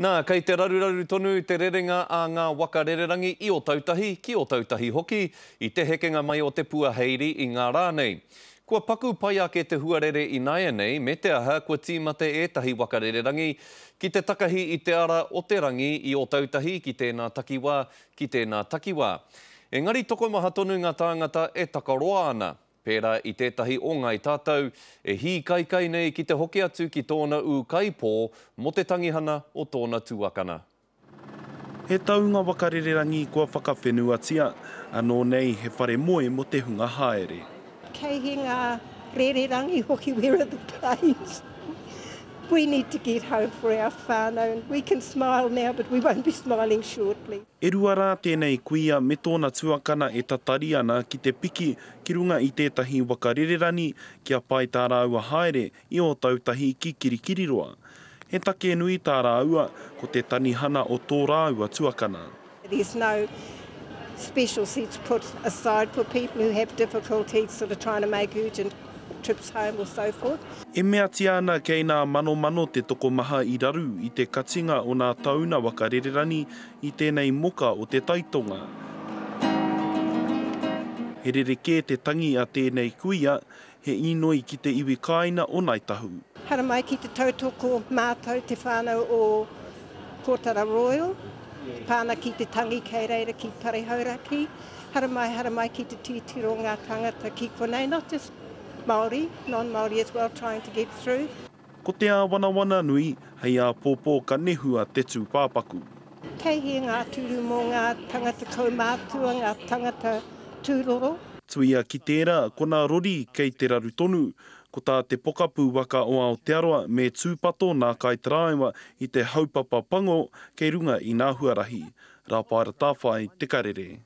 Nā, kei te raruraru tonu te rerenga a ngā waka rererangi i Ōtautahi, ki Ōtautahi hoki, i te hekenga mai o te puaheiri i ngā rā nei. Kua paku pai ake te huarere ināianei, me te aha kua tīmata ētahi waka rererangi ki te takahi i te ara o te rangi i Ōtautahi ki tēnā takiwā, ki tēnā takiwā. Engari tokomaha tonu ngā tāngata e takaroa ana. Pērā i tētahi o Ngāi Tātou, e hīkaikai nei ki te hoki atu ki tōna ūkaipō mō te tangihana o tōna tuakana. He taunga waka rererangi kua whakawhenuatia, anō nei he whare moe mō te hunga haere. Kei he ngā rererangi hoki where are the planes? We need to get home for our whānau and we can smile now but we won't be smiling shortly. E rua rā tēnei kuia me tōna tuakana e tatari ana ki te piki ki runga i tētahi waka rererani kia pai tā rāua haere i Ōtautahi ki Kirikiriroa. He take nui tā rāua, ko te tanihana o tō rāua tuakana. There's no special seats put aside for people who have difficulty sort of trying to make urgent trips home or so forth. E meatia ana kei nā manomano te tokomaha i raru i te katinga o nā tauna waka rererani i tēnei moka o te taitonga. He rerekē te tangi a tēnei kuia, he īnoi ki te iwi kāina o Ngāi Tahu. Haramai ki te tautoko mātou te whānau o Kōtara Royal, pāna ki te tangi kei reira ki Pare Hauraki. Haramai, haramai ki te titiro ngā tangata ki konei, not just Māori, non-Māori as well trying to get through. Ko te āwanawana nui, hei āpōpō ka nehua te tūpāpaku. Kei hē ngā tūru mō ngā tangata kaumātua, ngā tangata tūroro. Tuia ki tērā, ko nā rori kei te raru tonu. Ko tā te Pokapū Waka o Aotearoa me tūpato nā kaitaraiwa i te haupapa pango kei runga i nā huarahi. Rāpaera Tāwhai, Te Karere.